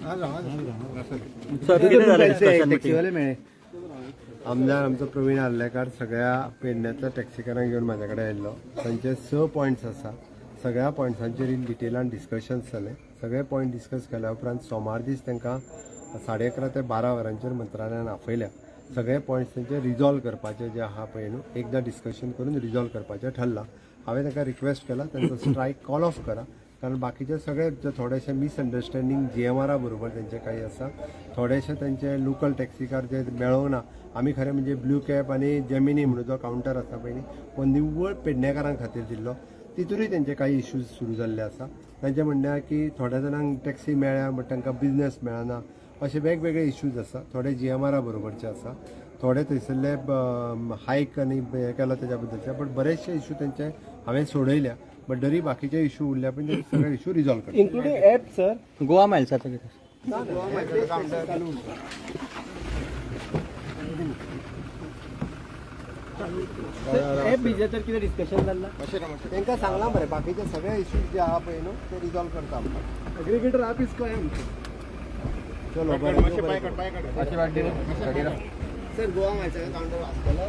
Sir, कितें जालें discussion meeting? टॅक्सीवाले मेळ्ळे. आमदार आमचो प्रवीण आर्लेकार सगळ्या पेडण्यातल्या टॅक्सीकारांक घेवन म्हाज्या कडेन आयिल्लो. तांचे स पॉयंट्स आसा. सगळ्या पॉयंट्सांचेर इन डिटेलान डिस्कशन्स जालें. सगळे पॉयंट डिस्कस केल्या उपरांत सोमार दीस तांकां 11:30 ते 12 वरांचेर मंत्रालयान आपयल्या. सगळे पॉयंट्स तांचे रिजॉल्व करपाचे जे आहा पळय न्हू, एकदां डिस्कशन करून रिजॉल्व करपाचें ठरलां. हांवें तांकां रिक्वेस्ट केला, तांचो स्ट्रायक कॉल ऑफ करा, कारण बाकीचे सगळे जे थोडेशे मिसअंडरस्टँडींग जीएमआरा बरोबर तेंचे काही आसा, थोडेशे तेंचे लोकल टॅक्सीकार जे मेळोंक ना. आमी खरें म्हणजे ब्लू कॅब आनी जेमिनी म्हणून जो कावंटर आसा पळय न्ही, हो निव्वळ पेडणेकारां खातीर दिल्लो. तितूनय तेंचे काही इश्यूज सुरू जाल्ले आसा. तांचें म्हणणें आहा की थोड्या जाणांक टॅक्सी मेळ्ळ्या बट तांकां बिजनेस मेळना. अशे वेगवेगळे इश्यूज आसा. थोडे जीएमआरा बरोबरचे आसा, थोडे थंयसरले हायक आनी हें केला तेज्या बद्दलचे. बट बरेचशे इश्यू तेंचे हांवें सोडयल्या, बट जरी बाकीचे इश्यू उरल्या पण ते सगळे इश्यू रिजॉल्व करता. Including app sir. गोवा मायल्साचो कितें? ॲप बीजेचेर कितें डिस्कशन जाल्लां? तांकां सांगलां मरे, बाकीचे सगळे इश्यूज जे आहा पळय न्हू, ते रिजॉल्व करता आमकां. एग्रीगेटर ॲप is काय आमचें. चलो, बरें, देव बरें करूं. सर, गोवा मायल्साचो कावंटर आसतलो?